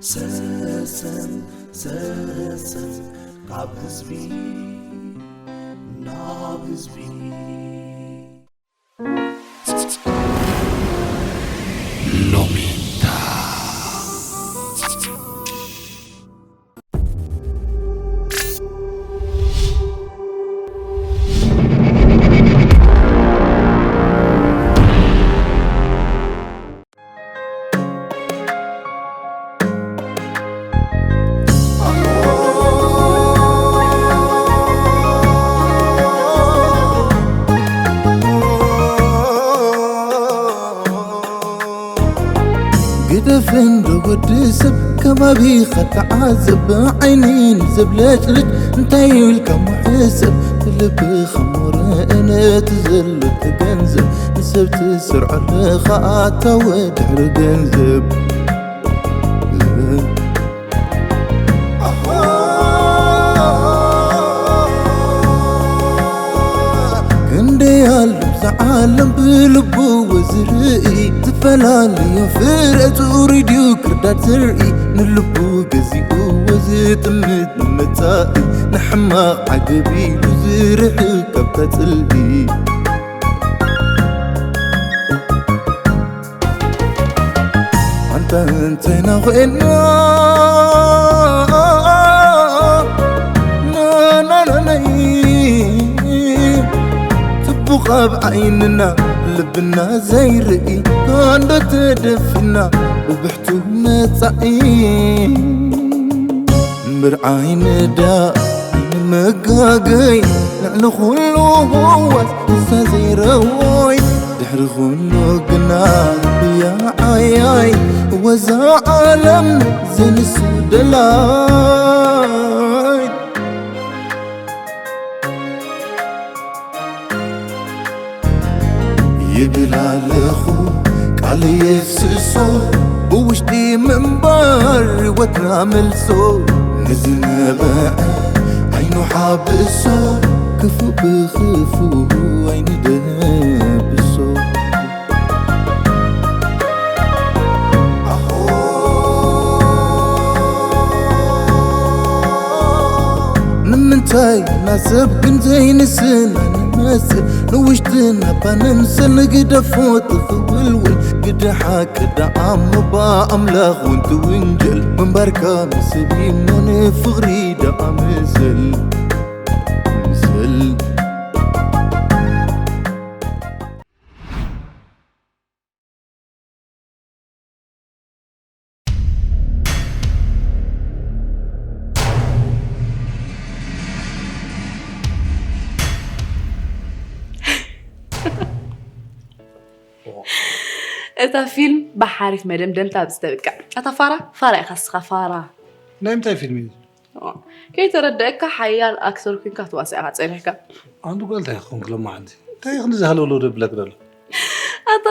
ሰሰን ሰሰን ካብ ህዝቢ ናብ ህዝቢ። ሎሚታ። ግደፍ እንዶ ወዲ ሰብ ከባቢኻ ተዓዘብ፣ ዓይኒ ንዘብለጭልጭ እንታይ ኢልካ ምሕሰብ፣ ብልብኻ ሞረ ነቲ ዘሎ ተገንዘብ፣ ንሰብ ትሰርዖ ኣለኻ ኣታወ ድሕሪ ገንዘብ። ክንደይ ኣሎ ብዛ ዓለም ብልብዎ ዝርኢ፣ ዝተፈላለዩ ፍረ ጽሩይ ድዩ ክርዳድ ዝርኢ፣ ንልቡ ገዚእዎ ዝጥምት ንመጻኢ፣ ንሕማቕ ዓገብ ኢሉ ዝርሕቕ ካብታ ጽልኢ። ኣንታ እንታይና ኮይና ናናናይ ጽቡቕ ኣብ ዓይንና ልብና ዘይርኢ፣ ኣንዶ ተደፊና ብብሕቱ መጻኢ። ምርዓይ ንዳ ንመጋገይ ልዕሊ ኩሉ ህዋስ ንሳ ዘይረዎይ፣ ድሕሪ ኩሉ ግና ብያ ዓያይ ወዛ ዓለም ዘንሱ ደላይ። ይብል ኣለኹ ቃል የፍስሶ፣ ብውሽጢ ምንባር ህይወትና መልሶ፣ ንዝነበዐ ዓይኑ ሓብሶ፣ ክፉእ ብኽፉእ ኣይንደብሶ። ንምንታይ ናሰብ ግን ዘይንስና ንመስል፣ ንውሽጥና እባ ንምሰል፣ ንግደፎ ትኽውልውል፣ ግደ ሓቂ ደኣ እሞ ብኣምላኽ እውን ትውንጀል፣ ምንባርካ ንሰብ እሞ ንፍቕሪ ደኣ ምሰል፣ ምሰል። እታ ፊልም ብሓሪፍ መደምደምታ ኣብዚ ተብቅዕ። ኣታ ፋራ፣ ፋራ ኢኻ እስኻ፣ ፋራ። ናይ ምንታይ ፊልም እዩ? ኦ፣ ከይተረደአካ ሓያል ኣክተር ኮይንካ ክትዋሳእ ኢኻ ጸኒሕካ። ኣንቱ ጓል እንታይ ክኾንክ ሎማዓንቲ? እንታይ ክንዲ ዝሃለውለው ደብለክ ደሎ? ኣታ፣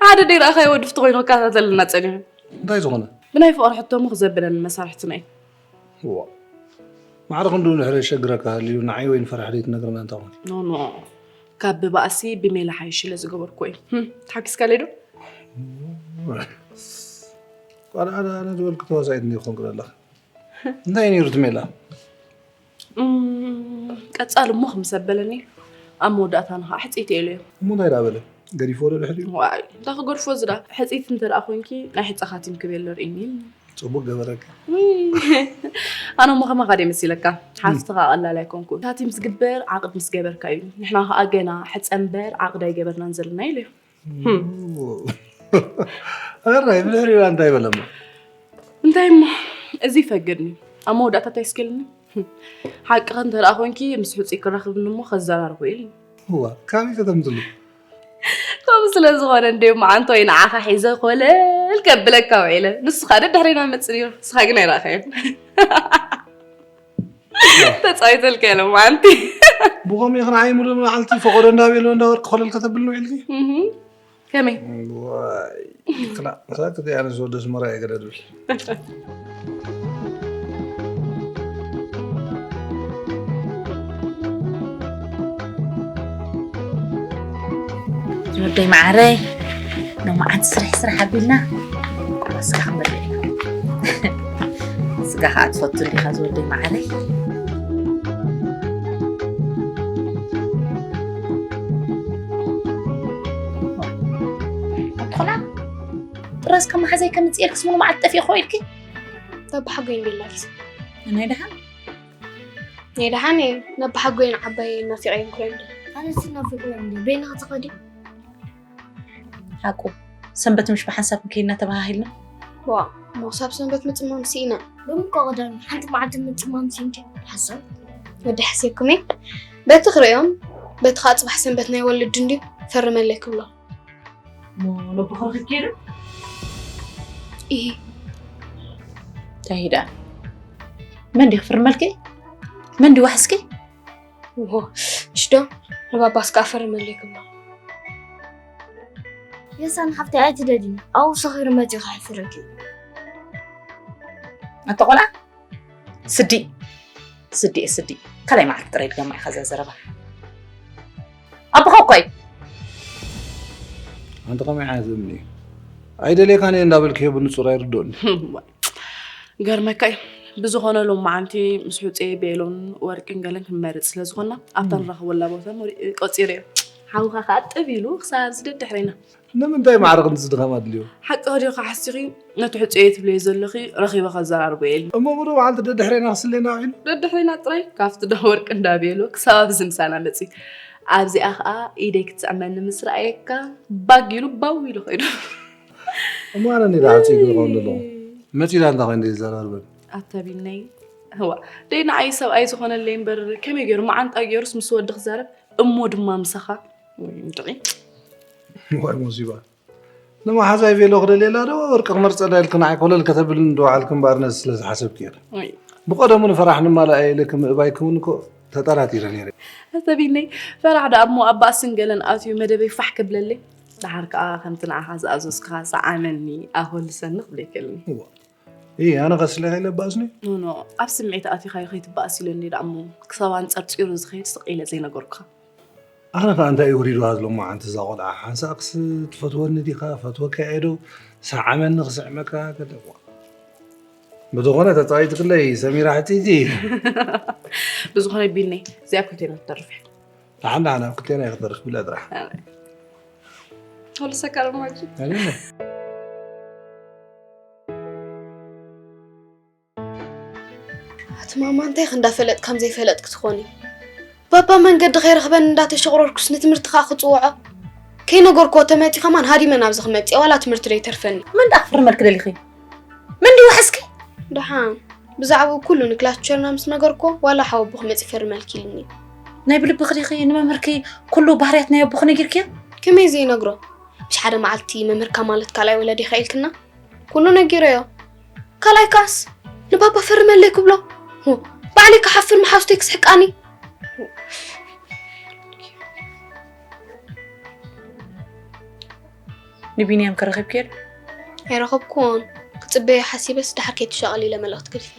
ሓደ ደይረኣኻዮ ወዲ ፍትኾይኑ ክከታተለና ጸኒሑ። እንታይ ዝኾነ? ብናይ ፍቕሪ ሕቶ እሞ ክዘብለኒ መሳርሕትና እዩ። እዋ። ማዕረ ክንድኡ ድሕሪ የሸግረካ ሃልዩ ንዓይ ወይ ንፈራሕ ደይትነግረና እንታይ ኾንኪ? ኖ፣ ኖ። ካብ ብባእሲ ብሜላ ሓይሽ ኢለ ዝገበርኩ እዩ። ህም፣ ተሓጊስካለይ ዶ? ቃል ኣነ፣ ኣነ ዝበልኩ ተዋሳኢት እንዲኹም ክደለኻ። እንታይ ነይሩ እቲ ሜላ? እም፣ ቀጻሊ እሞ ክምሰበለኒ፣ ኣብ መወዳእታ ንኸዓ ሕጽይቲ ኢለዮ። እሞ እንታይ ደኣ በለ? ገዲፍዎ ዶ ድሕሪኡ? ዋይ፣ እንታይ ክገድፎ እዚ ደኣ? ሕጽይቲ እንተ ደኣ ኮይንኪ፣ ናይ ሕጻ ካቲም ክብል ርእይኒ። ጽቡቅ ገበረካ። ውይ፣ ኣነ እሞ ከማኻ ድየ መሲለካ? ሓፍትኻ ቀላል ኣይኮንኩን። ካቲም ዝግበር ዓቕድ ምስ ገበርካ እዩ። ንሕና ከኣ ገና ሕጸ እምበር ዓቕዲ ኣይገበርናን ዘለና ኢለዮ። ህም። ኣራይ፣ ብድሕሪኡ እንታይ በለ እሞ? እንታይ እሞ? እዚ ይፈግድኒ። ኣብ መወዳእታ እንታይ እስኪ ኢልኒ? ሓቅኺ እንተ ደኣ ኮንኪ፣ ምስ ሕጹይ ክራኽብኒ እሞ ከዘራርቦ ኢልኒ። እዋ፣ ካበይ ከተምጽሉ? ከምኡ ስለ ዝኾነ እንድዩ መዓንቶይ ንዓኻ ሒዘ ኮለል ከብለካ ውዒለ። ንሱ ኸኣ ደድሕረይና መጽእ ነይሩ። ንስኻ ግን ኣይረኣኻዮን። ተጻዊተልካ ኢለ መዓንቲ። ብኸምኡ ኢኺ ንዓይ ሙሉእ መዓልቲ ፈቐዶ እንዳበሎ እንዳ ወርቂ ኮለል ከተብልኒ ውዒልኪ? እህ። ከመይ? ዋይ፣ ክላእ፣ ሳክት እያ፣ ኣነስ ወደ ኣስመራ እየ ገለ ድብል። ወደይ መዓረይ፣ ሎማዓንቲ ስራሕ ስራሕ ኣቢልና፣ ቁርስካ ክንበልዕ ኢና። ጸጋ ኸኣ ትፈቱ እንዲኻ ዝወደይ መዓረይ። ኣኮላ ጥራስ ካብ መሓዘይ ከምጽእልክስ ሙሉ መዓልቲ ጠፊእኹ ኢልኪ? ተባሓጎይ እንዲላልስ ናይ ደሓን ናይ ደሓን እየ። ነባሓጎይን ዓባይ ናፊቐ እንኩረንዲ ኣነስ ናፊቑ እንዲ በይንኻ ትኸዲ ሓቁ ሰንበት ምሽ ብሓንሳብ ክንከይድና ተባሃሂልና። ዋ ሞሳብ ሰንበት ምፅማም ስኢና። ሎሚ እኮ ቀዳም ሓንቲ መዓልቲ ምፅማም ሲንኪ ሓሳብ ወዲ ሓሴኩም እየ። በቲ ክርእዮም በቲ ከዓ ፅባሕ ሰንበት ናይ ወልድ እንድዩ ፈርመለይ ክብሎ። ሞ ነቦ ክረኽብ ከይዱ? እሂ። እንታይ ደኣ? መን ድዩ ክፍርመልኪ? መን ድዩ ዋሕስኪ? ዎ፣ እሺ ዶ ንባባስ ከዓ ፈርመለይ ክብሎ። የሳን ሓፍተይ ኣይትደድኒ ኣብኡ ሰኺሩ መፂኡ ከሕፍረኪ እዩ። ኣታ ቆልዓ ስዲ ስዲ ስዲ ካልኣይ መዓልቲ ጥራይ ድገማ ኢኻ እዛ ዘረባ ኣቦኻ እኮ እዩ ኣንቲ ከመይ ዓይነት እምኒ እዩ ኣይደልየካን እየ እንዳበልክዮ ብንፁር ኣይርድኦኒ ገርመካ እዩ ብዝኾነ ሎም መዓልቲ ምስ ሕፀየ ቤሎን ወርቅን ገለን ክንመርፅ ስለ ዝኾንና ኣብታ ንራኸበላ ቦታ መሪኡ- ቆፂረዮ ሓውኻ ከዓ ጥብ ኢሉ ክሳብ ዝደድሕረና ንምንታይ ማዕረ ክንዲ ዝድኸም ኣድልዮ ሓቂ ከዲኻ ሓሲኺ ነቲ ሕፀየ ትብለዮ ዘለኺ ረኺበ ከዘራርቦ የለ እሞ ብዶ በዓልቲ ደድሕሬና ክስሌና ውዒሉ ደድሕሬና ጥራይ ካብቲ ዶ ወርቂ እንዳቤሎ ክሳብ ኣብዚ ምሳና መፂ ኣብዚኣ ከዓ ኢደይ ክትስዕመኒ ምስ ረኣየካ ባግ ኢሉ ባው ኢሉ ከይዱ እሞ ኣነ እንዲ ደኣ ሓፂ ይብል ከውን ኣለኹ መፂዳ እንታይ ኮይን ዘራርበን ኣታ ቢነይ ህዋ ደይ ንዓይ ሰብኣይ ዝኾነለይ እምበር ከመይ ገይሩ መዓንጣ ገይሩስ ምስ ወዲ ክዛረብ እሞ ድማ ምሳኻ ወይ እንድዒ ዋይ ሙዚባ ንመሓዛይ ቬሎ ክደልየላ ዶ ወርቂ ክመርፀላ ኢልክ ንዓይ ኮለል ከተብልን ዶ ዓልክ እምበኣር ነዚ ስለ ዝሓሰብክ ኢኺ ወይ ብቐደሙ ንፈራሕ ንማልኣ ኢለ ክምእባይ ክውን እኮ ተጠራጢረ ነይረ ኣታ ቢነይ ፈራሕ ዶ ኣሞ ኣብ ባእስን ገለን ኣትዩ መደበይ ፋሕ ክብለለይ ደሓር ከዓ ከምቲ ንዓኻ ዝኣዘዝክኻ ሰዓመኒ ኣኾልሰኒ ክብለይክእልኒ እዋ እይ ኣነ ከስለ ከይለ ባእስኒ ኖኖ ኣብ ስምዒት ኣቲኻዮ ከይትበኣስ ኢለ እንዲ ደኣ እሞ ክሳብ ኣንጸርጺሩ ዝኸይድ ስቕ ኢለ ዘይነገርኩኻ ኣነ ከዓ እንታይ እዩ ወሪድዋ ዝሎሞ ሓንቲ እዛ ቆልዓ ሓንሳእክስ ትፈትወኒ ዲኻ ፈትወካ እየ ዶ ሰዓመኒ ክስዕመካ ገለ ብዝኾነ ተጻዊትክለይ ሰሚራ ሕጽይቲ ብዝኾነ ቢልኒ እዚኣ ኮቴና ትተርፍ እያ ደሓን ደሓን ኣብ ክልቴና ይክተርፍ ብላ ጥራሕ ሆልሰካ ደማጊ ኣቲ ማማ እንታይ ኢኺ እንዳፈለጥካ ከም ዘይፈለጥኪ ትኾኒ? ባባ መንገዲ ከይረኽበኒ እንዳተሸቑረርኩስ ንትምህርቲ ከኣ ክጽውዖ ከይነገርክዎ ተመጺ ከማን ሃዲመ ናብዚ ክመጽእ ዋላ ትምህርቲ ደይተርፈኒ። መን ደኣ ክፍርመልኪ ደሊኺ? መን ድዩ ዋሕስኪ? ደሓን ብዛዕባኡ ኩሉ ንክላስ ቲቸርና ምስ ነገርክዎ ዋላ ሓወቦ ክመጽእ ይፈርመልኪ ኢሉኒ እዩ። ናይ ብልብኺ ዲኺ ንመምህርኪ ኩሉ ባህርያት ናይ ኣቦኺ ነጊርክዮ? ከመይ ዘይነግሮ? ምሽ ሓደ መዓልቲ መምህርካ ማለት ካልኣይ ወለዲኻ ኢልክና? ኩሉ ነጊረዮ። ካልኣይ ከኣስ ንባባ ፈርመለይ ክብሎ። ሁ፣ ባዕለይ ክሓፍር መሓዙተይ ክስሕቃኒ። ንቢንያም ከረኸብክዮ ዶ? ኣይረኸብኩዎን። ክጽበዮ ሓሲበስ ደሓር ከይትሻቐል ኢለ መልእኽቲ ገዲፈ።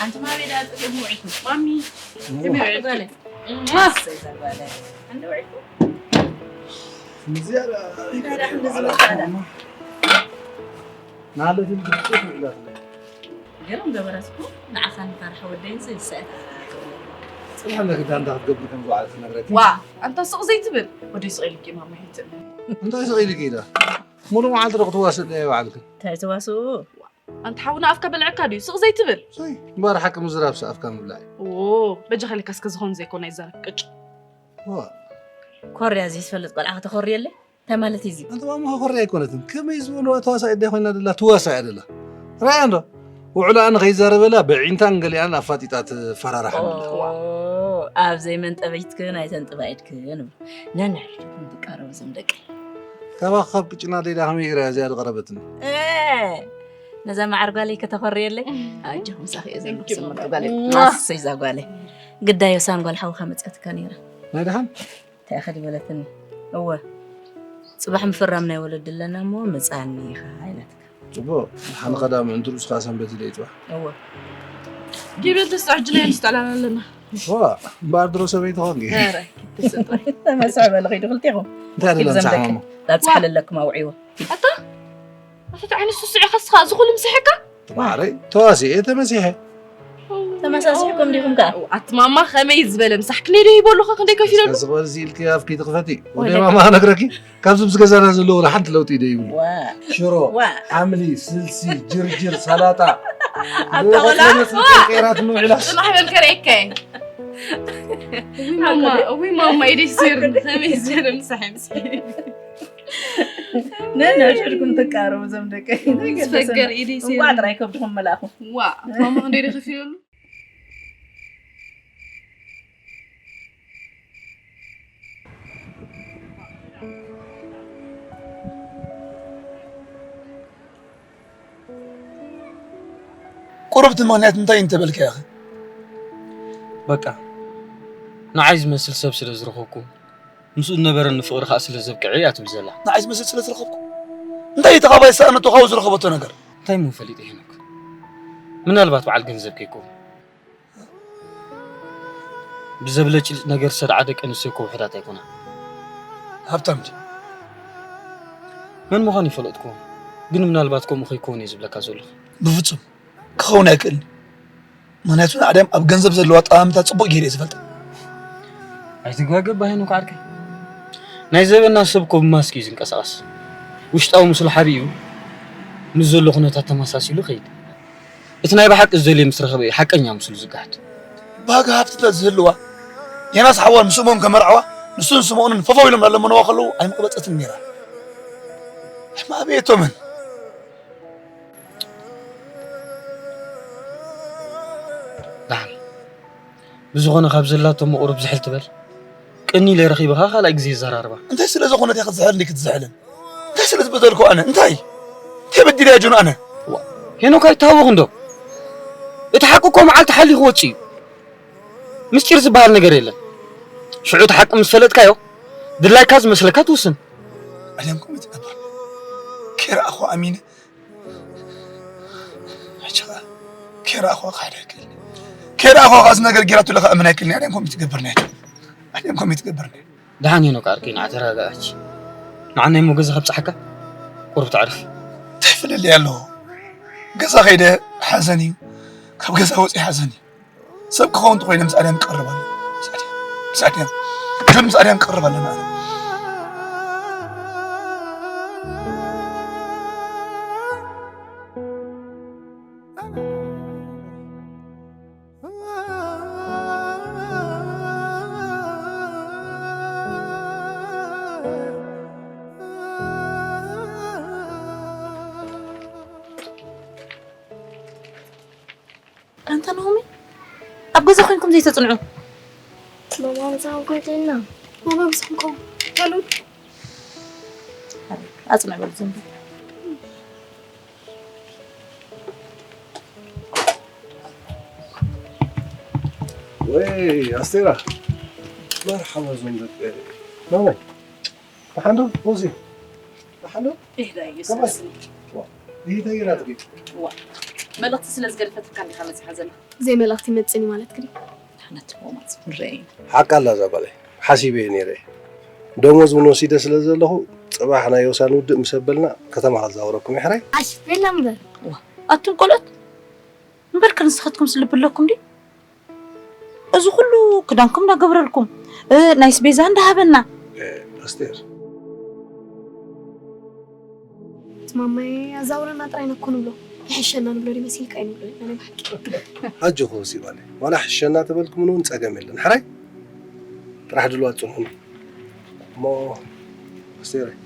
ኣንቲ ማሚ ደኣ ጸገም ውዒልኩም ማሚ ከመይ ውዒልኩም? ጓለይ እሰይ እዛ ጓለይ እንደ ውዒልኩም ንዝያዳ እንታይ ደኣ ክንዲ ዝበልካ ደኣ ናለትን ብጥፍ ይብላትለ ገርም ገበረትኩ ንዓኻን ንፋርሒ ወደይን ዘይሰአት ጽባሕ ኣለኪ ዳንዳ ክትገብሪ ከም ዝውዓለት ትነግረኪ ዋ ኣንታ ስቕ ዘይትብል ወደይ ስቕ ኢልኪ ማማ ሂትእ እንታይ ስቕ ኢልኪ ኢላ ሙሉእ መዓልቲ ዶ ክትዋስእ እያ ይውዓልክን እንታይ ተዋስኡ ኣንታ ሓውና ኣፍካ በልዐካ ድዩ ስቕ ዘይትብል ሰይ እምበኣር ሓቂ ምዝራብሲ ኣፍካ ምብላዕ እዩ ዎ በጃኻ ኢለካ እስከ ዝኾን ዘይኮነ ይዛረብ ቅጭ ዋ ኮርያ ዘይትፈልጥ ቆልዓ ከተኾርየለይ እንታይ ማለት እዩ እዚ ኣንተ ማማ ኮርያ ኣይኮነትን ከመይ ዝበልዋ ተዋሳኢ ኣደ ኮይና ደላ ትዋሳእ እያ ደላ ራእያ እንዶ ውዕላኣ ንኸይዛረበላ ብዒንታን ገሊኣን ኣፋጢጣ ትፈራርሓ ኣላ ኦ፣ ኣብ ዘይመንጠበይትክን ኣይተንጥባይድክን ነንሕድሕድኩም ትቃረቡ ዞም ደቂ ካባኺ ካብ ቅጭና ደይዳ ከመይ ገይራ እያ እዚኣ ዝቐረበትኒ እ፣ ነዛ መዓር ጓለይ ከተኾርየለይ ኣጆኹ ምሳኺ እየ ዘለኹ። ስምርቲ ጓለይ ማሰይ እዛ ጓለይ ግዳይ ዮሳን ጓል ሓውኻ መፅኣትካ ነይራ። ናይ ደሓን እንታይ ኢኻ ድበለትኒ? እወ ጽባሕ ምፍራም ናይ ወለዲ ኣለና እሞ ምጻኒ ኢኻ ኢላትካ። ጽቡቕ። ሓንኸዳ ምእንቲ ርእስኻ ሰንበት ኢለ ይጽባሕ። እወ ጌበል ተስተዕጅና ንስተዕላል ኣለና። ዋ እምበኣር ድሮ ሰበይቲ ኾንኪ። ኧረ፣ ተመስዑ በሉ ኸይዱ ክልቴኹም። እንታይ ደለ ኪድ ዘምደቅ ምሳሕሞ? ላብጽሓ ለለኩም ኣውዒዎ። ኣታ ኣታ ተዓንሱ ስዒ ኸስኻ ዝኹሉ ምሳሕካ? ማዕረይ ተዋሲኤ ተመሲሐ። ተመሳሲሕኩም ዲኹም ከኣ? ኣቲ ማማ ከመይ ዝበለ ምሳሕ ክንደይ ዶ ይበሉኸ ክንደይ ከፊለሉ? እስከ ዝበል እዚ ኢልኪ ኣፍኪ ትኽፈቲ። ወደ ወደ ማማ ክነግረኪ ካብዚ ምስ ገዛና ዘለዉ ሓንቲ ለውጢ ዶ ይብሉ? ዋ። ሽሮ፣ ዋ። ሓምሊ፣ ስልሲ፣ ጅርጅር፣ ሰላጣ። ኣታ ቆልዓ። ቀይራት ንውዕላ። ጽናሕ በል ከርእየካ እየ። እዊ ማማ፣ እዊ ማማ ኢደይ ሲር ከመይ ዝበለ ምሳሕ ምሳሕ። ነንሕድሕድኩም ትቃረቡ እዞም ደቀይ። ዝፈገር ኢደይ እንቋዕ ጥራይ ከብድኹም መላእኹ። ዋ፣ ማማ ክንደይ ዶ ከፊለሉ? ቁሩብ እቲ ምኽንያት እንታይ እንተበልካዮ? በቃ፣ ንዓይ ዝመስል ሰብ ስለ ዝረኸብኩ፣ ምስኡ ዝነበረኒ ፍቕሪ ኸኣ ስለ ዘብቅዐ እያ ትብል ዘላ። ንዓይ ዝመስል ስለ ዝረኸብኩ? እንታይ እዩ ተቓባይ ዝሰኣነቶ ካብኡ ዝረኸበቶ ነገር? እንታይ እሞ ፈሊጠ ሄኖክ? ምናልባት በዓል ገንዘብ ከይከውን። ብዘብለጭልጭ ነገር ዝሰድዓ ደቂ ኣንስትዮ እኮ ውሑዳት ኣይኮና። ሃብታም ድዩ? መን ምዃኑ ይፈለጥኩ፣ ግን ምናልባት ከምኡ ከይከውን እየ ዝብለካ ዘለኹ። ብፍጹም ክኸውን ኣይክእልን። ምኽንያቱ ንኣዳም ኣብ ገንዘብ ዘለዋ ጠማምታ ጽቡቕ ገይረ እየ ዝፈልጣ። ኣይትጓገ ባሂኑ ዓርከይ። ናይ ዘበና ሰብ እኮ ብማስክ እዩ ዝንቀሳቐስ። ውሽጣዊ ምስሉ ሓቢኡ ምስ ዘሎ ኩነታት ተመሳሲሉ ይኸይድ። እቲ ናይ ብሓቂ ዝደልዮ ምስ ረኸበ እዩ ሓቀኛ ምስሉ ዝገሃድ። ባህጊ ሃብቲ እንተ ዝህልዋ፣ ዮናስ ሓዋን ምስእሞን ከመርዓዋ፣ ንሱን ስምኦንን ፈፈው ኢሎም እናለመንዋ ከለዉ ኣይምቕበጸትን ነይራ። ኣይምኣበየቶምን። ደሓን። ብዝኾነ ካብ ዘላቶ ምቑሩብ ዝሕል ትበል። ቅኒ ኢለ ረኺበኻ ካልኣይ ግዜ ይዘራርባ። እንታይ ስለ ዝኾነት እያ ክትዝሕል እንዲ ክትዝሕልን? እንታይ ስለ ዝበደልኩ ኣነ? እንታይ? እንታይ በዲለ እያ ጆን ኣነ? ዋ፣ ሄኖክ ኣይተሃወኽ እንዶ። እቲ ሓቂ እኮ መዓልቲ ሓሊኹ ወፂኡ እዩ። ምስጢር ዝበሃል ነገር የለን። ሽዑ እቲ ሓቂ ምስ ፈለጥካዮ ድላይካ ዝመስለካ ትውስን። ኣድያም ከምኡ ትገብር። ከይረኣኹ ኣሚነ። ሕጂ ኸኣ ከይረኣኹ ክሓድ ኣይክእልን። ከይረኣኹ ኸኣ እዚ ነገር ጌራቶ ኢለ ከኣምን ኣይክእልን። ኣድያም ከምኡ ትገብር ናይ ኣድያም ከምኡ ትገብር ናይ ደሓን ሄኖክ ዓርከይ ንዓ ተረጋጋእ ሕጂ። ንዓናይ እሞ ገዛ ከብጽሓካ ቁሩብ ተዕርፍ። እንታይ ፍልልይ ኣለዎ? ገዛ ከይደ ሓዘን እዩ፣ ካብ ገዛ ወጺአ ሓዘን እዩ። ሰብ ክኸውን እንተኾይነ ምስ ኣድያም ክቀርብ ኣለዎ። ምስ ኣድያም፣ ምስ ኣድያም፣ ጆን ምስ ኣድያም ክቀርብ ኣለና ኣነ። ኣንታ ናሆሚ፣ ኣብ ገዛ ኮይንኩም ዘይተጽንዑ? ማማ ምሳኹም ኮይንና። ማማ ምሳኹም ከው። ካልኦት? ኣጽንዕ በሉ ዝም በሉ። ወይ ኣስቴራ፣ መርሓባ ዞም ደቂ። ማማ፣ ደሓን ዶ? ፎዚ፣ ደሓን ዶ? ኢህዳ እዩ ከመይ? ሰስኒ። ዋ፣ ኢህዳ እዩ ናትኪ። ዋ፣ መልእኽቲ ስለ ዝገደፈትካ እንዲኻ መጺኻ ዘላ። ብዘይ መልእኽቲ ይመጽእኒ ማለት ግዲ። ድሓነት ሞማጽ ንረኣይ። ሓቃ ኣላ እዛ ጓለይ። ሓሲበ እየ ነይረ። ደሞዝ እውን ወሲደ ስለ ዘለኹ፣ ጽባሕ ናይ ዮሳን ውድእ ምስ ኣበልና ከተማ ከዛውረኩም እየ ሕራይ። ኣሽ፣ ቤላ እምበር። ዋ፣ ኣቱም ቆልዑት፣ እምበርከ ንስኻትኩምስ ልቢ ኣለኩም ድዩ? እዚ ኩሉ ክዳንኩም እንዳገብረልኩም፣ እ፣ ናይ ስቤዛ እንዳሃበና። እ፣ ኣስቴር። ማማዬ፣ ኣዛውረና ጥራይ ኢና እኮ ንብሎ። ይሕሸና ንብሎ ድዩ መሲልካ እዩ ንብሎ ኢና ናይ ብሓቂ። ኣጆኹ ወሲባለ። ዋላ ሕሸና ተበልኩምን እውን ጸገም የለን። ሕራይ? ጥራሕ ድልዋት ጽንሑኒ። እሞ፣ ኣስቴረይ።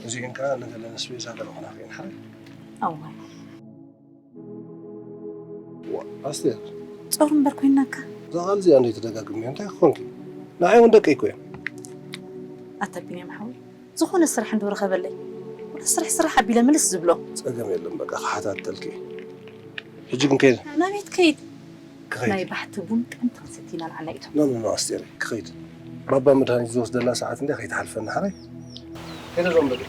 እዚኤን ከኣ ንገለ ንስቤዛ ገለ ኾና ኸይን። ሕራይ? ኣዋይ። ዋ፣ ኣስቴር። ጾር እምበር ኮይናካ። እዛ ቃል እዚኣ እንዶ ትደጋግምዮ፣ እንታይ ክኾንኪ? ንዓይ እውን ደቀይ እኮ እዮም። ኣታ ቢንያም ሓወይ፣ ዝኾነ ስራሕ እንዶ ረኸበለይ። ስራሕ ስራሕ ኣቢለ ምልስ ዝብሎ። ጸገም የለን፣ በቃ ክሓታተልኪ። ሕጂ ግን ከይድ። ናበይ ትከይድ? ክኸይድ። ናይ ባሕቲ ቡን ጥዕምቲ ክንሰቲ ኢና ንዓና ኢቶም። ኖ፣ ኖ፣ ኖ፣ ኣስቴር፣ ክኸይድ። ባባ መድሃኒት ዝወስደላ ሰዓት እንድያ ከይትሓልፈና፣ ሓራይ? ከይደ ዞም ደቂ።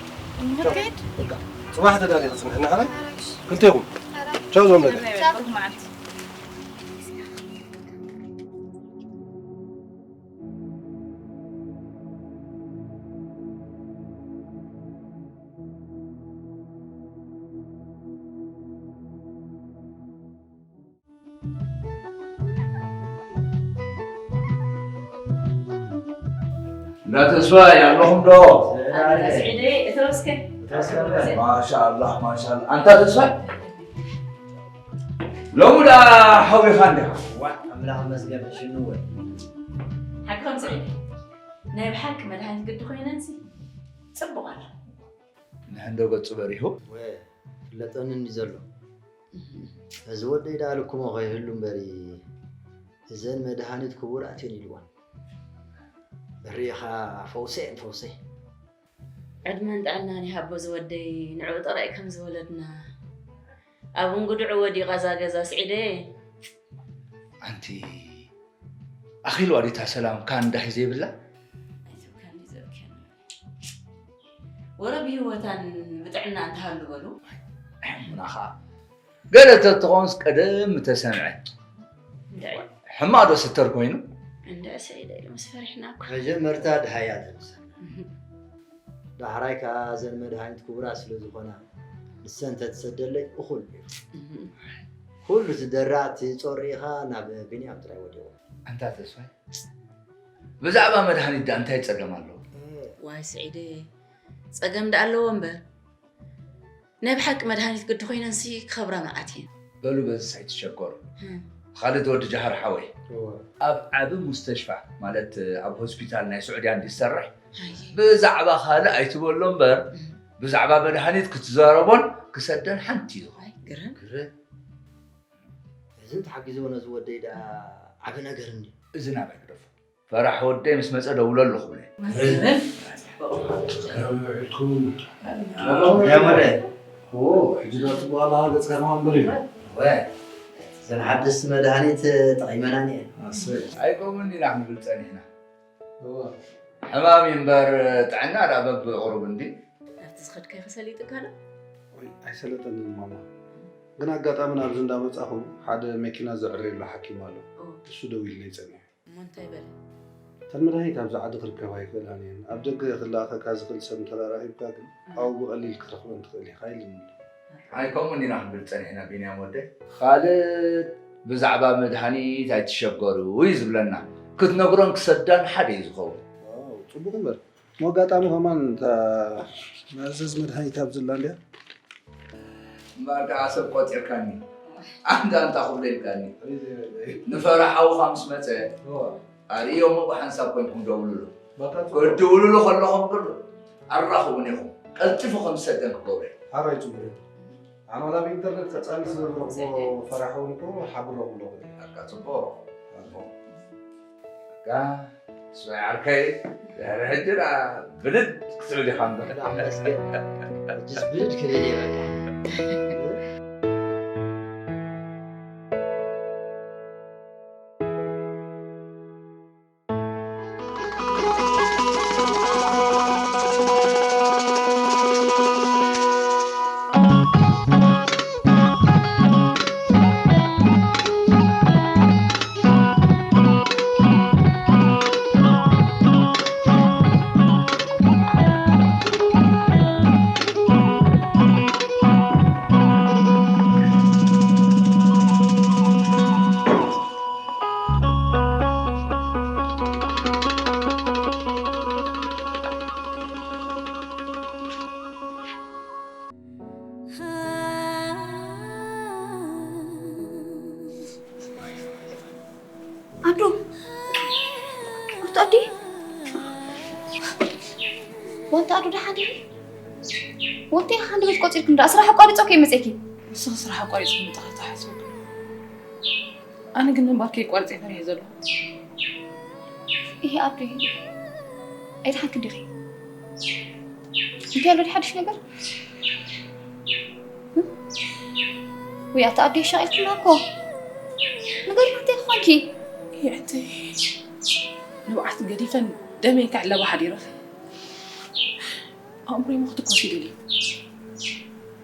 ንኸይድ? በቃ፣ ጽባሕ ተዳሊኺ ጽንሕና፣ ሓራይ? ክልቴኹም። ቻው ዞም ደቂ። ቻው። ብሩኽ መዓልቲ። እንዳ ተስፋይ ኣለኹም ዶ? ኣነ ስዒደይ፣ እተው እስከ። ማሻኣላህ፣ ማሻኣላህ። ኣንታ ተስፋይ፣ ሎሚ ደኣ ሓዊኻ እንዲኻ? ዋእ፣ ኣምላኽ ይመስገን፣ ሽኑ ወይ። ሓቅኹም ስዒደይ፣ ናይ ብሓቂ መድሃኒት ግዲ ኮይነንሲ ጽቡቕ ኣሎ። ንሕንዶ ገጹ በሪሁ። ወ፣ ፍለጠኒ እንዲ ዘሎ። እዚ ወደይ ደኣ ልኩሞ ከይህሉ እምበሪ፣ እዘን መድሃኒት ክቡራት እየን ኢልወን። ብሪኻ ፈውሰ እየን፣ ፈውሰ። ዕድመን ጥዕናን ይሃቦ ዝወደይ፣ ንዕኡ ጥራይ ከም ዝወለድና። ኣብ እንጉድዑ ወዲቓ እዛ ገዛ ስዒደ። ኣንቲ ኣኺልዋ ዲታ ሰላም ካን ዳሂ ዘይብላ? ኣይትብካኒ ዘብክያ። ወረ ብህይወታን ብጥዕና እንተሃሉ በሉ። ሕሙና ኸዓ ገለ ተትኾንስ ቀደም ምተሰምዐ። እንድዒ። ሕማቕ ዶ ስተር ኮይኑ? እንድዒ ሰዒደ ኢሉ ምስ ፈሪሕና እኮ። መጀመርታ ድሃያ ተምሰል። ዳሕራይ ከኣ እዘን መድሃኒት ክቡራት ስለ ዝኾና ንሰን እንተትሰደለይ እኹል ነይሩ። ኩሉ እቲ ደራእቲ ጾር ኢኻ ናብ ቢንያም ጥራይ ወዲቑ። ኣንታ ተስፋይ፣ ብዛዕባ መድሃኒት ደኣ እንታይ ጸገም ኣለዎ? ዋይ ስዒደ፣ ጸገም ደኣ ኣለዎ እምበር። ናይ ብሓቂ መድሃኒት ግዲ ኮይነንሲ ክኸብራ መዓት እየን። በሉ በዝስ ኣይትሸገሩ። ህም። ኻልድ ወዲ ጃሃር ሓወይ፣ እወ። ኣብ ዓቢ ሙስተሽፋ ማለት ኣብ ሆስፒታል ናይ ስዑድያ እንዲ ዝሰርሕ ኣየ። ብዛዕባ ካልእ ኣይትበሎ እምበር እም። ብዛዕባ መድሃኒት ክትዛረቦን ክሰደን ሓንቲ እዩ። ኣይ፣ ግርም። ግርም። እዚ ተሓጊዝዎ ነዚ ወደይ ደኣ ዓቢ ነገር እንዲ። እዚ ናባይ ግደፎ። ፈራሕ ወደይ ምስ መጸ ደውሎ ኣለኹ ብለ። ያመረ። ኦ፣ ሕጂ ዶ ትበሃላ ገጽካ ከማን በሪሁ? ወ፣ እዘን ሓደስቲ መድሃኒት ጠቒመናን እየን። ኣሰይ። ኣይኮምን ኢና ክንብል ጸኒሕና። እወ። ሕማም እዩ እምበር ጥዕና ደኣ በብቕሩብ እንዲ። ኣብቲ ዝኸድካዮ ከሰሊጥካ ዶ? ወይ፣ ኣይሰለጠንን ማማ። ግን ኣጋጣሚ ናብዚ እንዳመጻኹ ሓደ መኪና ዘዕርየሉ ሓኪም ኣሎ። ኦ። እሱ ደዊሉለይ ጸኒሑ። እሞ እንታይ በለ? እተን መድሃኒት ኣብዚ ዓዲ ክርከባ ኣይክእላን እየን። ኣብ ደገ ክለኣኸካ ዝኽእል ሰብ እንተ ደኣ ረኺብካ ግን እም። ኣብኡ ብቐሊል ክትረኽበን ትኽእል ኢኻ ኢሉኒ። ኣይ፣ ከምኡ እንዲና ክንብል ጸኒሕና፣ ቢንያም ወደይ። ኻልድ ብዛዕባ መድሃኒት ኣይትሸገሩ እዩ ዝብለና። ክትነግሮን ክሰዳን ሓደ እዩ ዝኸውን። ዋው፣ ጽቡቕ እምበር። እሞ ኣጋጣሚ ከማን እታ መእዘዝ መድሃኒት ኣብዚ ዘላ እንድያ? እምበኣር ደኣ ሰብ ቆጺርካኒ። ኣንታ ኣንታ ክብሎ ኢልካኒ። ንፈረሓውኻ ምስ መጸ፣ እዋ። ኣርእዮሞ ብሓንሳብ ኮይንኩም ደውሉሉ። ባካ ጽቡቕ። ክትድውሉሉ ከለኹም ግን ኣራኽቡን ኢኹም። ቀልጢፉ ከም ዝሰደን ክገብሮ እየ። ሓራይ ጽቡቕ። ኣነ ናብ ኢንተርነት ቀጻሊ ስለ ዝረኽቦ ፈራሕውን እኮ ሓብረኹም ኣለኹ። በቃ ጽቡቕ። ጽቡቕ። በቃ፣ ስማይ ዓርከይ፣ ድሕሪ ሕጂ ደኣ ብድድ ክትብል ኢኻ እምበር። ክዳዕ መስገን። ሕጅስ ብድድ ክብል እየ በቃ። ኣዱ፣ ኣቶ ኣዲ፣ ወንታ ኣዱ ደሓን ኢኺ? ወንታ ኢኻ ክንዲ ቤት ቆጺርኩም ደኣ ስራሕ ኣቋሪጾ ከይመጼኪ? ንስኺ ስራሕ ኣቋሪጽ ምምጣኺ ተሓስቡ። ኣነ ግን ምንባር ከይቋርጽ እየ ፈሪሐ ዘለኹ። ይሄ ኣዱ፣ ኣይደሓንክን ዲኺ? እንታይ ኣሎ ሓድሽ ነገር? ወይ ኣታ ኣዴ ሻቒልክና እኮ። ንገሪና እንታይ ኾንኪ? ይዕንተይ፣ ንብዓት ገዲፈን ደመይ ክዕለባ ሓዲረ። ኣእምሮይ ሞ ክትኮስ ይደልዩ።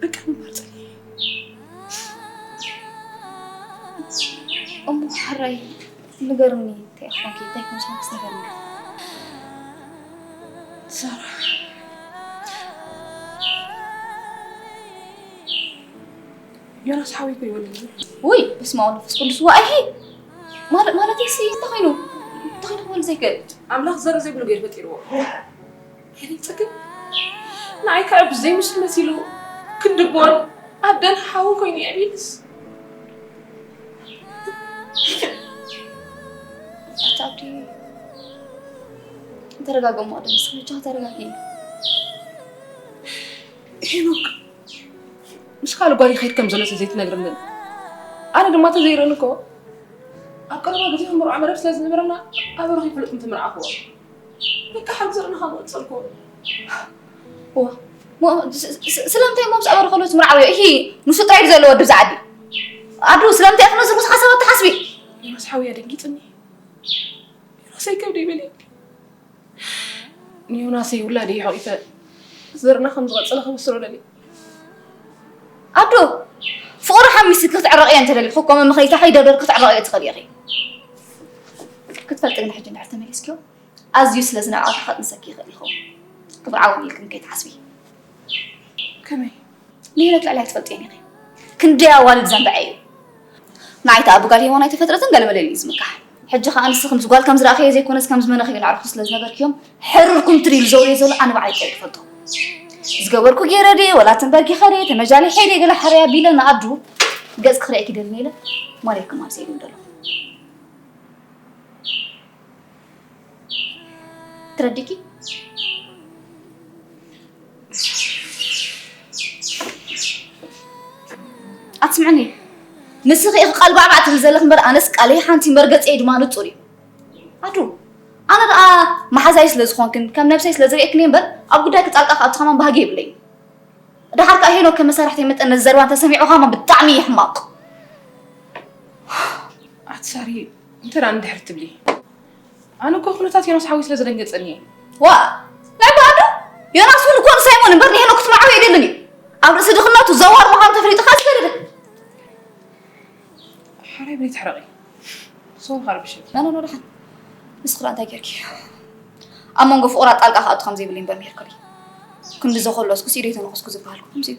በቃ ምንባር ጸኒሐ። እሞ ሕራይ ንገርኒ፣ እንታይ ኾንኪ? እንታይ ከም ዝኾንክስ ንገርኒ። ሳራ፣ ዮናስ ሓወይ እኮ ይወልድ እዩ። ውይ፣ በስመ ኣብ ወመንፈስ ቅዱስ፣ ዋእሂ። ማለ-፣ ማለተይሲ እንታይ ኮይኑ? እንታይ ኮይኑ ክወልድ ዘይክእል? ኣምላኽ ዘርኢ ዘይብሉ ገይሩ ፈጢርዎ። ሄለን ጸገም ንዓይ ከዓ ብዘይምስሉ መሲሉ ክንዲ ጓል ኣደን ሓውን ኮይኑ የዕብየንስ። ኣታ ኣብዲ፣ ተረጋገሙ ኣደንስ፣ ብቻ ተረጋጊ። ሄኖክ፣ ምስ ካልእ ጓል ይኸይድ ከም ዘሎ ስለ ዘይትነግርኒ፣ ኣነ ድማ ተዘይርእን እኮ ኣብ ቀረባ ግዜ ክንምርዖ መደብ ስለ ዝነበረና፣ ኣበሩ ከይፍለጥ ምትምርዓኽዎ። በቃ ሓቂ ዘርእና ካብ ቀጸልኩ። እዋ፣ ሞ-፣ ስ-፣ ስ-፣ ስለምንታይ እሞ ምስ ኣበሩ ከሎ ትምርዓውዮ? እሂ፣ ንሱ ጥራይ እዩ ዘሎ ወዲ ብዛ ዓዲ። ኣዱ፣ ስለምንታይ ኢኺ ነዚ ብዙሕ ሓሳባት ትሓስቢ? ዮናስ ሓውያ ደንጊጽኒ። ዮናሰይ ከብደይ በልየ። ንዮናሰይ ውላደይ ሓቒፈ ዘርእና ከም ዝቐጸለ ከበስሮ ደልየ። ኣዱ፣ ፍቕሪ ሓሚስኪ ክትዕረቕዮ እንተደሊኺ እኮ መመኽነይታ ከይደርደርኪ ክትዕረቕዮ ትኽእሊ ኢኺ። ክትፈልጢ ግን ሕጂ እንድሕር ተመሊስክዮ፣ ኣዝዩ ስለ ዝነዕቐኪ ከጥንሰኪ ይኽእል ይኸውን። ክትዓወኒ ኢልክን ከይትሓስቢ። ከመይ? ንሄኖክ ልዕሊ ኣይትፈልጥዮን ኢኺ። ክንደይ ኣዋልድ ዘንብዐ እዩ። ንዓይ ተኣ ብጋል ሄዋን ኣይተፈጥረትን ገለመለ ኢሉ እዩ ዝምካሕ። ሕጂ ከኣ ንስኺ ከምዚ ጓል ከም ዝረኣኽዮ ዘይኮነስ ከም ዝመነኽዮ ንኣዕሩኽቱ ስለ ዝነገርክዮም፣ ሕርር ኩምትር ኢሉ ዘውርዮ ዘሎ ኣነ ባዕለይ ጥራይ ዝፈልጦ። ዝገበርኩ ገይረ ድየ፣ ወላ ተንበርኪኸ ድየ፣ ተመጃሊሐ ድየ፣ ገለ ሓረይ ኣቢለ ንኣዱ ገጽ ክርእየኪ ደልኒ ኢለ ማለይኩም ኣብዚ ኢሉ ደሎ። ትረዲኪ? ኣትስምዕኒ። ንስኺ ኢኺ ቃል ባዕባዕ ትብል ዘለኺ እምበር፣ ኣነስ ቃለይ ሓንቲ መርገጸይ ድማ ንጹር እዩ። ኣዱ፣ ኣነ ደኣ መሓዛይ ስለ ዝኾንክን ከም ነብሰይ ስለ ዝርእየክን እየ እምበር፣ ኣብ ጉዳይኪ ጣልቃ ክኣቱ ከማን ባህጊ የብለይን። ደሓር ከኣ ሄኖክ ከም መሳርሕተይ መጠን ነዚ ዘረባ እንተሰሚዑ ከማን ብጣዕሚ እዩ ሕማቕ። ኣቲ ሳሪ፣ እንተ ደኣ እንድሕር ትብሊ፣ ኣነ እኮ ኩነታት ዮናስ ሓወይ ስለ ዘደንገጸኒ እየ። ዋእ! ልዕሊ ኣዱ፣ ዮናስ እውን እኮ ንሳይሞን እምበር ንሄኖክ ክትምርዓው ኣይደልን እዩ። ኣብ ርእሲ ድኽነቱ ዘዋር ምዃኑ ተፈሊጡ ከኣ ዝገደደ። ሓራይ ብለይ ትሕረቒ። ሶሪ፣ ካርብሽን። ኖ፣ ኖ፣ ኖ፣ ደሓን። ንስኺ ደኣ እንታይ ጌርኪ? ኣብ መንጎ ፍቑራት ጣልቃ ክኣቱ ከም ዘይብለይ እምበር ምሂርክለይ። ክንዲ ዘኾለስኩስ ኢደይ ተነኸስኩ ዝበሃል እኮ ከምዚ እዩ።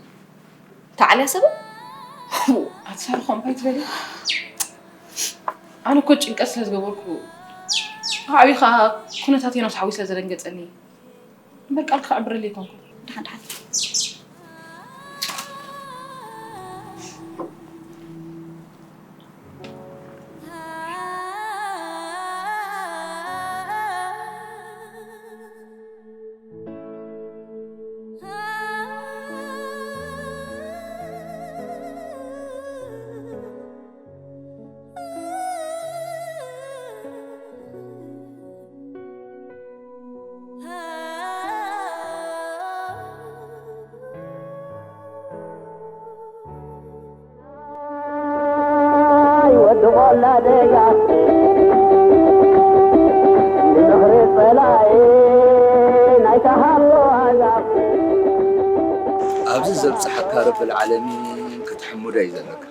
ተዓልያ ሰብ? ኣቲ ሳሪ፣ ከምኡ ኣይትበሊ። ኣነ እኮ ጭንቀት ስለ ዝገበርኩ፣ ዓብዪ ኸኣ ኩነታት ዮናስ ሓወይ ስለ ዘደንገጸኒ። እምበር ቃል ከዕብረለይ ኣይኮንኩን። ደሓን፣ ደሓን። ኣይ ወዲ ቆላ ደጋ፣ ንዝኽሪ ጸላኢ ናይታ ሃሎ ዋጋ። ኣብዚ ዘብጽሓካ ረብል ዓለሚን ክትሕምዶ እዩ ዘለካ።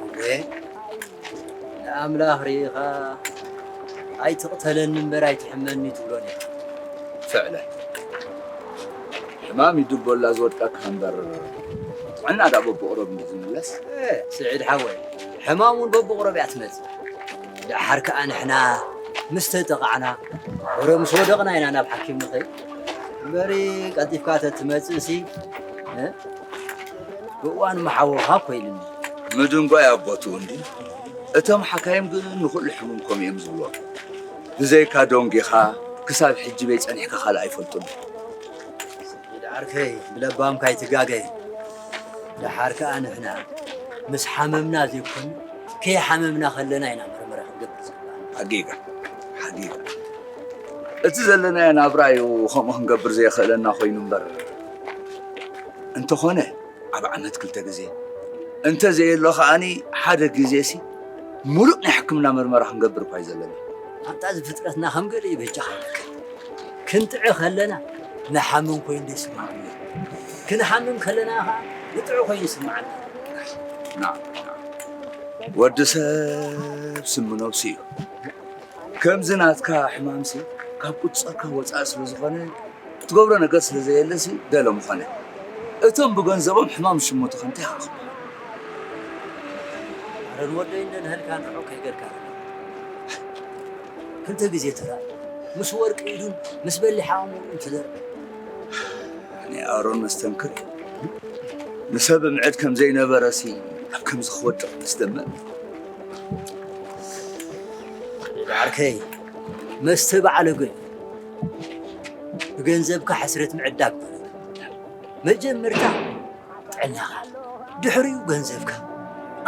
እወ፣ ንኣምላኽ ርኢኻ ኣይትቕተለኒ እምበር ኣይትሕመኒ ትብሎን ኢኻ። ፍዕለ። ሕማም እዩ ድቦላ ዝወድቀካ እምበር፣ ጥዕና ደኣ በብቑሩብ እንድዩ ዝምለስ። እ፣ ስዒድ ሓወይ፣ ሕማም እውን በብቑሩብ እያ ትመጽእ። ደሓር ከኣ ንሕና ምስ ተጠቓዕና፣ ወረ ምስ ወደቕና ኢና ናብ ሓኪም ንኸይድ። እምበሪ ቀልጢፍካ ተትመጽእሲ፣ እ፣ ብእዋኑ ምሓወኻ እኮ ኢሉኒ። ምድንጓይ ኣቦትኡ እንድዩ። እቶም ሓካይም ግን ንኹሉ ሕሙም ከምኡ እዮም ዝብልዎ። ብዘይካ ዶንጌኻ ክሳብ ሕጂ በይ ጸኒሕካ ካልእ ኣይፈልጡን። ሰዒድ ዓርከይ፣ ብለባምካ ኣይትጋገ። ደሓር ከኣ ንሕና ምስ ሓመምና ዘይኮነ፣ ከይሓመምና ከለና ኢና መርመራ ክንገብር ዝግባእ። ሓቂኻ፣ ሓቂኻ። እቲ ዘለናዮ ናብራ እዩ ከምኡ ክንገብር ዘየኽእለና ኮይኑ እምበር፣ እንተኾነ ኣብ ዓመት ክልተ ግዜ፣ እንተዘየሎ ከኣኒ ሓደ ግዜሲ ሙሉእ ናይ ሕክምና መርመራ ክንገብር እኳ እዩ ዘለና። ኣብታ እዚ ፍጥረትና ከም ገለ እዩ በጃኻ። ክንጥዒ ከለና ንሓምም ኮይኑ ደይስምዓና፣ ክንሓምም ከለና ኸዓ ንጥዑ ኮይኑ ይስምዓና። ናም፣ ናም። ወዲ ሰብ ስሚ ነብሱ እዩ። ከምዚ ናትካ ሕማምሲ ካብ ቁጽርካ ወጻኢ ስለ ዝኾነ፣ እትገብሮ ነገር ስለ ዘየለሲ ገለ ምኾነ። እቶም ብገንዘቦም ሕማም ዝሽምቱ ከ እንታይ ኢኻ ክበሃል? ኣረ ንወደይ እንደ ንህልካ ንዑ ከይገርካ። ክልተ ግዜ ተራእዩ። ምስ ወርቂ ኢዱን ምስ በሊሕ ኣእምሮኡን ተዘርበ። ናይ ኣሮን መስተንክር እዩ። ንሰብ ምዕድ ከም ዘይነበረሲ ኣብ ከምዚ ክወድቕ መስደመም። ዓርከይ፣ መስተ በዓል እግሪ። ብገንዘብካ ሕስረት ምዕዳግ ማለት እዩ። መጀመርታ ጥዕናኻ፣ ድሕሪኡ ገንዘብካ፣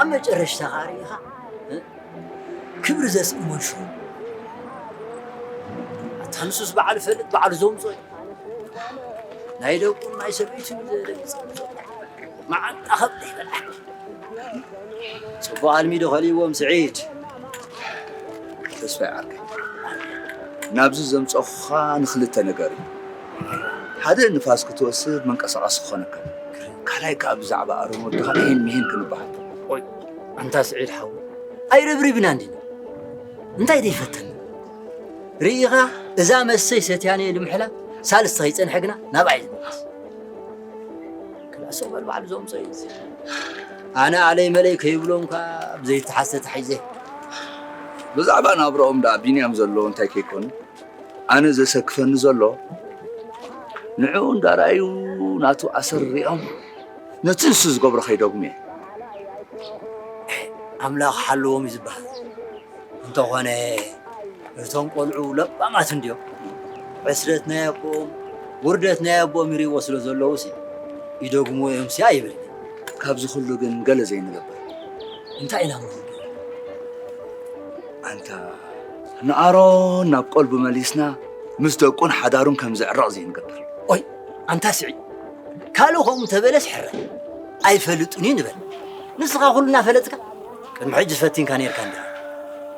ኣብ መጨረሽታ ኸኣ ርኢኻ፣ እ? ክብሪ ዘስእን መንሽሮ። ኣታ ንሱስ በዓል ፈልጥ፣ በዓል ዘምጾ እዩ። ናይ ደቁን ናይ ሰበይቱን ዘደንግጽ ዘምጾ። መዓንጣ ከብዲ ይበልዓኒ። ጽቡቕ ኣልሚዶ ከሊእዎም ስዒድ። ተስፋይ ዓርከይ፣ ናብዚ ዘምጸኹኻ ንኽልተ ነገር እዩ። ሓደ ንፋስ ክትወስድ መንቀሳቐሲ ክኾነካ። ካልኣይ ከኣ ብዛዕባ ኣሮን ወድኻ ይሄን ሚሄን ክንበሃል። ቆይ፣ ኣንታ ስዒድ ሓው፣ ኣይረብሪብና እንዲና። እንታይ ደይፈተኒ? ርኢኻ፣ እዛ መስተይ ሰትያነ ልምሕላ ሳልስቲ ከይጸንሐ ግና ናብኣ እዩ ዝምለስ። ክላሶ በል ባዕሉ ዘምጾ እዩ። ኣነ ኣለይ መለይ ከይብሎም ከኣ ብዘይተሓዝተ ተታሒዘ። ብዛዕባ ናብራኦም ደኣ ቢንያም ዘለዎ እንታይ ከይኮነ፣ ኣነ ዘሰክፈኒ ዘሎ ንዕኡ እንዳረኣዩ ናቱ ኣሰር ሪኦም ነቲ ንሱ ዝገብሮ ከይደግሙ እየ። ኣምላኽ ሓለዎም እዩ ዝበሃል። እንተኾነ እቶም ቆልዑ ለባማት እንድዮም። ዕስረት ናይ ኣቦኦም፣ ውርደት ናይ ኣቦኦም ይርእይዎ ስለ ዘለዉ ሲ ይደግምዎ እዮም ሲ ኣይብል። ካብዚ ኩሉ ግን ገለ ዘይንገብር እንታይ ኢና ንገብር? ኣንታ ንኣሮን ናብ ቀልቡ መሊስና ምስ ደቁን ሓዳሩን ከም ዝዕረቕ ዘይንገብር። ኦይ ኣንታ ስዒድ፣ ካልእ ከምኡ ተበለስ ሕረ ኣይፈልጡን እዩ ንበል። ንስኻ ኩሉ እናፈለጥካ ቅድሚ ሕጂ ፈቲንካ ነርካ እንዲኻ።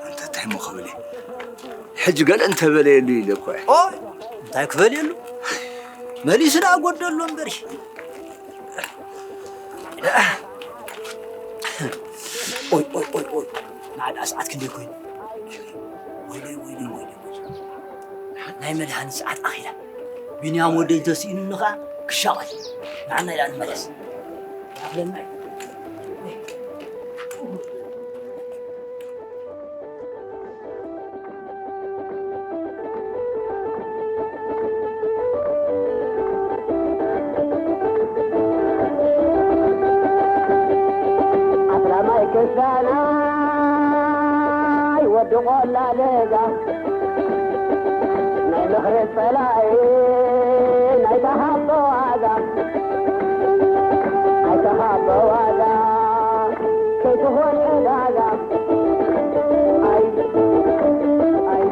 ኣንታ እንታይ እሞ ክብል እየ? ሕጂ ገለ እንተበለየሉ ኢለ እኮ እየ። ኦይ እንታይ ክበልየሉ? መሊሱ ደኣ ጎደሎ እምበር። ኦይ ኦይ ኦይ ኦይ፣ ናዕዳ ሰዓት ክንደይ ኮይኑ? ወይለይ ወይለይ ወይለይ፣ ናይ መድሃኒት ሰዓት ኣኺላ። ቢንያም ወደይ እንተስኢኑኒ ኸኣ ክሻቐል። ንዓና ኢላ ንመለስ። ይኣኽለና እዩ። ኣስላማይ ክስታናይ ወዲ ቆላ ለጋ፣ ናይ ምኽሪ ጸላኢ ናይ ተሃቦ ዋጋ፣ ናይ ተሃቦ ዋጋ ከይትኾን ዕዳጋ። ኣይ፣ ኣይ።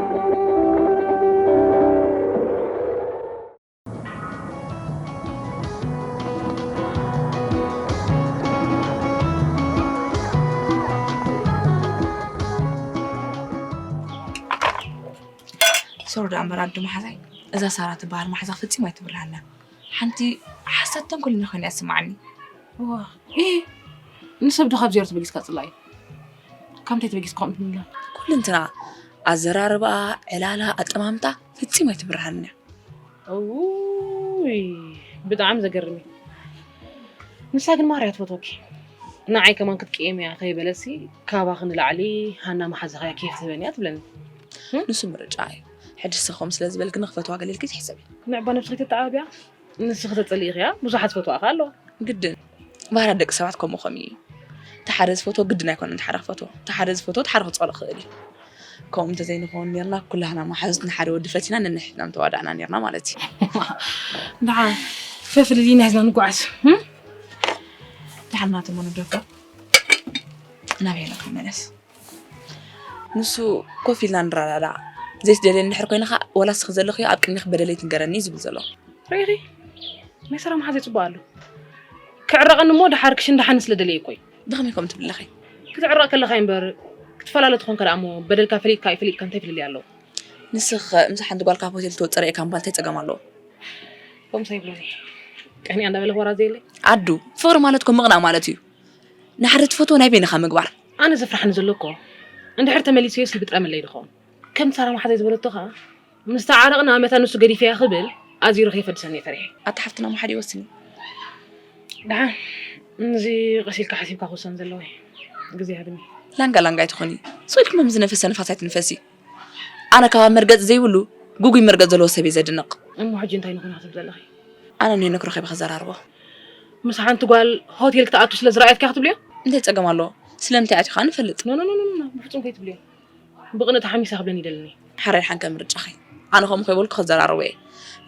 ሶሪ ደኣ እምበር ኣዱ መሓዛይ፣ እዛ ሳራ ትበሃል መሓዛ ፈጺማ ኣይትብርሃና። ሓንቲ ሓሳድ ተንኮለኛ ኮይና እያ ትስምዓኒ። እዋ፣ ኢ፣ ንሰብ ዶ ካብ ዜሮ ተበጊስካ ጽላእ እዩ? ካብ እንታይ ተበጊስካ ከምኡ ትብላ? ኩሉ እንትና፣ ኣዘራርባኣ፣ ዕላላ፣ ኣጠማምታ ፈጺማ ኣይትብርሃንን እያ። እውይ፣ ብጣዕሚ ዘገርም እዩ። ንሳ ግን ማራ እያ ትፈትወኪ። ንዓይ ከማን ክትቅየም እያ ከይበለሲ፣ ካባኺ ንላዕሊ ሃና መሓዛኻ እያ ኬፍ ትህበኒ እያ ትብለኒ። ንሱ ምርጫ እዩ። ሕጂ ንስኺ ከምኡ ስለ ዝበልክኒ ክፈትዋ ገለ ኢልኪ ትሕሰቢ። ንዕባ ነብስኺ ተተዓባብያ፣ ንስኺ ተጸሊእኽያ ብዙሓት ዝፈትዋኻ ኣለዋ። ግድን። ባህርያት ደቂ ሰባት ከምኡ ከምኡ እዩ። እቲ ሓደ ዝፈትዎ ግድን ኣይኮነን እቲ ሓደ ክፈትዎ። እቲ ሓደ ዝፈትዎ እቲ ሓደ ክጸልኦ ክኽእል እዩ። ከምኡ እንተዘይንኸውን ኔርና፣ ኩላህና መሓዙት ንሓደ ወዲ ፈቲና ነንሕድሕድና ምተዋዳእና ኔርና ማለት እዩ። ደሓን ፈፍልሊና ሒዝና ንጓዓዝ። እም? ደሓን ናተሞ ንደፋ። ናበይ ኢለ ክመለስ? ንሱ ኮፍ ኢልና ንረዳዳእ። ዘይትደልየኒ እንድሕር ኮይንኻ፣ ዋላ እስኺ ዘለኽዮ ኣብ ቅድሚኺ በደለይ ትንገረኒ እዩ ዝብል ዘሎ። ርኢኺ? ናይ ሰላም ሓዘይ ጽቡቕ ኣሎ። ክዕረቐኒ እሞ ደሓር ክሽን ደሓን ስለ ደለየ እኮ እዩ። ብኸመይ ከምኡ ትብሊ ኣለኺ? ክትዕረቕ ከለኻ እምበር ክትፈላለ ትኾንካ ደኣ እሞ በደልካ ፈሊጥካ ኣይፈሊጥካ እንታይ ፍልልይ ኣለዎ? ንስኺ ምስ ሓንቲ ጓል ካብ ሆቴል ትወጽእ ርኢኻ እምባ እንታይ ጸገም ኣለዎ? ከምኡ ኣይብሎን እዩ። ቀንያ እንዳበለ ወራ ዘየለይ? ኣዱ፣ ፍቕሪ ማለት እኮ ምቕናእ ማለት እዩ። ንሓደ ትፈትዎ ናይ በይንኻ ምግባር። ኣነ ዘፍርሓኒ ዘሎ እኮ እንድሕር ተመሊሰዮስ ልብጥረ መለይ ድኸውን። ከም ሳራ መሓዘይ ዝበለቶ ኸኣ፣ ምስ ተዓረቕና መታን ንሱ ገዲፈያ ክብል ኣዚሩ ከይፈድሰኒ እየ ፈሪሐ። ኣታ ሓፍትና መሓዲ ይወስን እዩ። ደሓን፣ እዚ ቀስ ኢልካ ሓሲብካ ክውሰን ዘለዎ እዩ። ግዜ ሃብኒ። ላንጋ ላንጋ ኣይትኾኒ። ስቕ ኢልኪ መም ዝነፈሰ ንፋስ ኣይትንፈሲ። ኣነ ካብ መርገጽ ዘይብሉ፣ ግጉይ መርገጽ ዘለዎ ሰብ እየ ዘድንቕ። እሞ ሕጂ እንታይ ንኹን ክትብል ዘለኺ? ኣነ ንሄኖክ ረኺበ ክዘራርቦ። ምስ ሓንቲ ጓል ሆቴል ክትኣቱ ስለ ዝረኣየትካ ክትብልዮ? እንታይ ጸገም ኣለዎ? ስለምንታይ ኣትዩ ኸኣ ንፈልጥ። ኖ፣ ኖ፣ ኖ፣ ኖ፣ ኖ፣ ብፍጹም ከይትብልዮ። ብቕንኢ ተሓሚሳ ክብለኒ ይደልኒ። ሓራይ ሓንከ ምርጫኺ። ኣነ ከምኡ ከይበልኩ ክዘራረቦ እየ።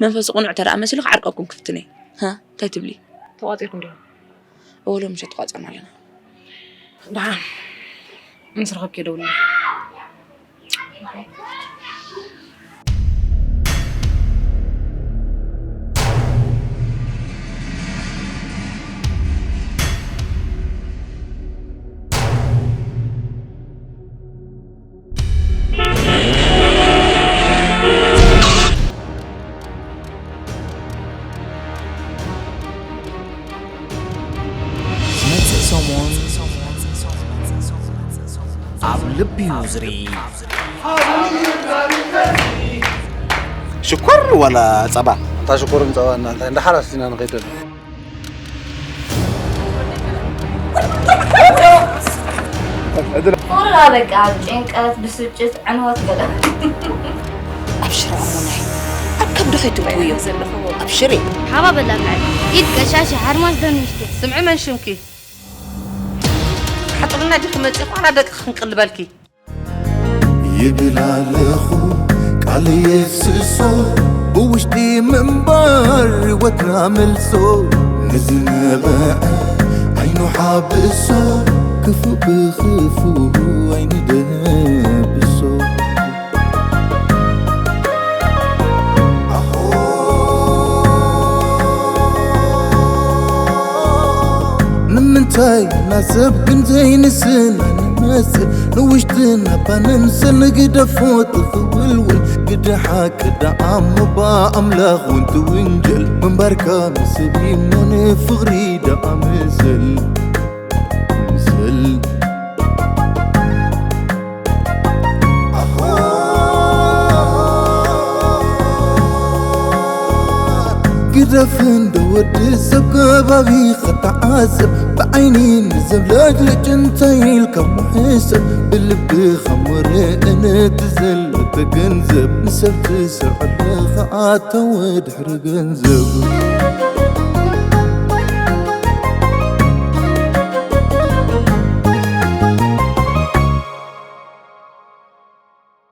መንፈሱ ቅኑዕ ተደኣ መሲሉ ክዓርቀኩም ክፍትን እየ። ሃ? እንታይ ትብሊ? ተቋጺርኩም ዲኹም? እወ፣ ሎሚ ምሸት ተቋጺርና ኣለና። ደሓን ምስ ረኸብኪ ደውልለይ። ዝመጽእ ሰሙን ኣብ ልቢ ዩዝሪ። ሽኮር ዋላ ጸባ? እታ ሽኮርን ጸባ እናንተ እንዳ ሓራስ ኢና ንኸይድ ዘለና። ፍቕርኻ በቃ ጭንቀት፣ ብስጭት፣ ዕንወት ገለ። ኣብሽር ኣሞናይ፣ ኣብ ከብዲ ከይትእትውዮ። ኣብሽሪ። ሓባ በላ ምዕድ። ኢድ ቀሻሻ ሓርማዝ ዶ ንእሽቶ? ስምዒ መን ሽምኪ? ሓጥርና ዲኺ መጺእኺ ዋላ ደቂ ክንቅልበልኪ? ይብል ኣለኹ ቃል የፍስሶ ብውሽጢ ምንባር ህይወትና መልሶ ንዝነበዐ ዓይኑ ሓብሶ ክፉእ ብኽፉእ ኣይንደብሶ። ንምንታይ ናሰብ ግን ዘይንስና ንመስል ንውሽጥና እባ ንምሰል ንግደፎ ትኽውልውል ግደ ሓቂ ደኣ እሞ ብኣምላኽ እውን ትውንጀል ምንባርካ ንሰብ እሞ ንፍቕሪ ደኣ ምሰል ምሰል። ግደፍ እንዶ ወዲ ሰብ ከባቢ ኸተዓዘብ ብዓይኒ ንዘብለጭልጭ እንታይ ኢልካ ምሕሰብ ብልብኻ ምርእ ነቲ ዘሎ ተገንዘብ ንሰብ ትስዕር ኸዓ ተወድሕሪ ገንዘብ።